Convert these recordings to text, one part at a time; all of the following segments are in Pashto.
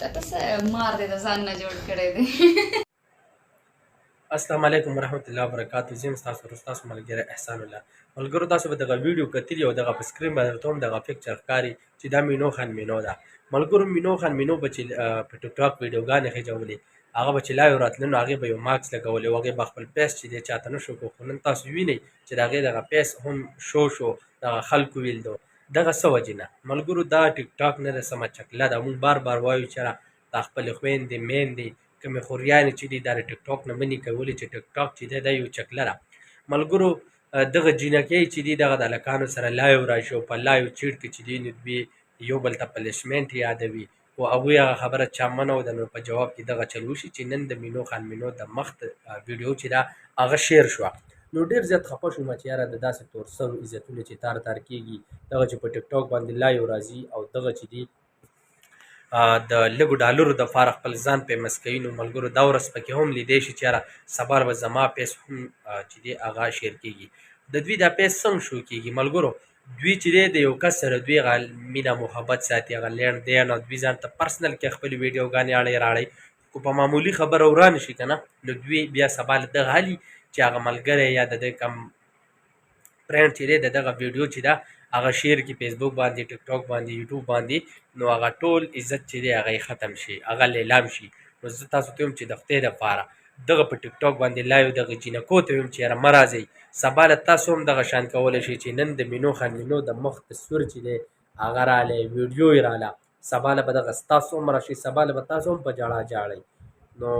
تا ته څه مار دی د ځان نه جوړ کړی دی. السلام علیکم ورحمت الله وبرکاتو. زه یم ستاسو ورور، ستاسو ملګری احسان الله. ملګرو، تاسو به دغه ویډیو کتلی او دغه په سکرین باندې درته هم دغه پکچر ښکاري چې دا مینو خان مینو ده. ملګرو، مینو خان مینو به چې په ټیک ټاک ویډیوګانې خېجولې، هغه به چې لایو راتله نو هغې به یو ماکس لګولی او هغې به خپل پیس چې دی چاته نه شو کو. خو نن تاسو وینئ چې د هغې دغه پیس هم شو شو، دغه خلکو ویل دو دغه څه وجې نه. ملګرو، دا ټیک ټاک نه ده، سمه چکله ده. مونږ بار بار وایو چې دا خپلې خویندې میندې کومې خوریانې چې دي، دا د ټیک ټاک نه منې کوي. ولې چې ټیک ټاک چې دی دا یو چکله ده. ملګرو، دغه جینکۍ چې دي دغه د هلکانو سره لایو راشي او په لایو چیټ کې چې دي نو دوی یو بل ته پلشمنټ یادوي، خو هغوی هغه خبره چا منه ده نو په جواب کې دغه چل وشي چې نن د مینو خان مینو د مخ ویډیو چې ده هغه شیر شوه. نو ډېر زیات خفه شوم چې یاره د داسې تور سرو عزتونه چې تار تار کېږي، دغه چې په ټیک ټاک باندې لایو راځي او دغه چې دي د لږو ډالرو د پاره خپل ځان فیمس کوي. نو ملګرو، دا ورځ پکې هم لیدی شي چې یاره سبا به زما پیس هم چې دی هغه شیر کېږي. د دوی دا پیس څنګه شو کېږي؟ ملګرو، دوی چې دی د یو کس سره دوی هغه مینه محبت ساتي، هغه لین دین، او دوی ځان ته پرسنل کې خپلې ویډیوګانې اړی راړی، خو په معمولي خبره وران شي که نه نو دوی بیا سبا له دغه هلي چې هغه ملګری یا د ده کم فرند چې دی د دغه ویډیو چې ده هغه شیر کی فیسبوک باندې، ټیک ټاک باندې، یوټیوب باندې، نو هغه ټول عزت چې دی هغه ختم شي، هغه لیلام شي. نو زه تاسو ته وایم چې د خدای دپاره دغه په ټیک ټاک باندې لایو دغه جینکو ته وایم چې یاره مه راځئ. سبا له تاسو هم دغه شان کولی شئ چې نن د مینو خان مینو د مخ تصویر چې دی هغه رالی، ویډیو یې راله، سبا له به دغه ستاسو هم راشي، سبا له به تاسو هم په ژړا ژاړئ. نو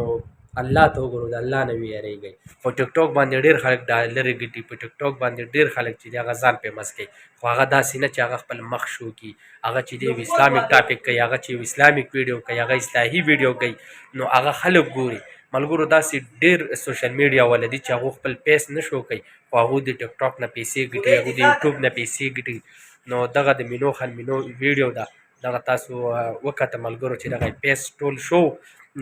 الله ته وګورو، د الله نه ویریږئ. په ټیک ټاک باندې ډېر خلک ډالرې ګټي، په ټیک ټاک باندې ډېر خلک چې دی هغه ځان فیمس کوي، خو هغه داسې نه چې هغه خپل مخ شو کړي. هغه چې دی یو اسلامیک ټاپک کوي، هغه چې یو اسلامیک ویډیو کوي، هغه اصلاحي ویډیو کوي، نو هغه خلک ګوري. ملګرو، داسې ډېر سوشل میډیا والا دي چې هغو خپل پیس نه شو کوي، خو هغو د ټیک ټاک نه پیسې ګټي، هغو د یوټیوب نه پیسې ګټي. نو دغه د مینو خان مینو ویډیو ده، دغه تاسو وکته ملګرو چې دغه پیس ټول شو.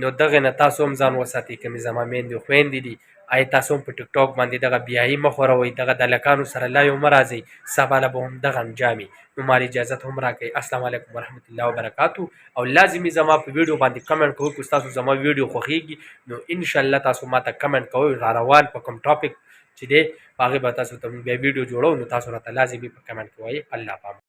نو دغه نه تاسو هم ځان وساتئ. کومې زما میندې خویندې دي، آیا تاسو هم په ټیک ټاک باندې دغه بیایي مه خوروئ، دغه د هلکانو سره لایو مه راځئ، سبا له به هم دغه انجام وي. نو مال اجازت هم راکړئ. السلام علیکم ورحمت الله وبرکاتو. او لازمي زما په ویډیو باندې کمنټ کوئ. که تاسو زما ویډیو خوښیږي نو ان شاء الله تاسو ماته کمنټ کوئ، را روان په کوم ټاپک چې دی په هغې به تاسو ته بیا ویډیو جوړو. نو تاسو راته لازمي په کمنټ کې وایئ. الله پامان.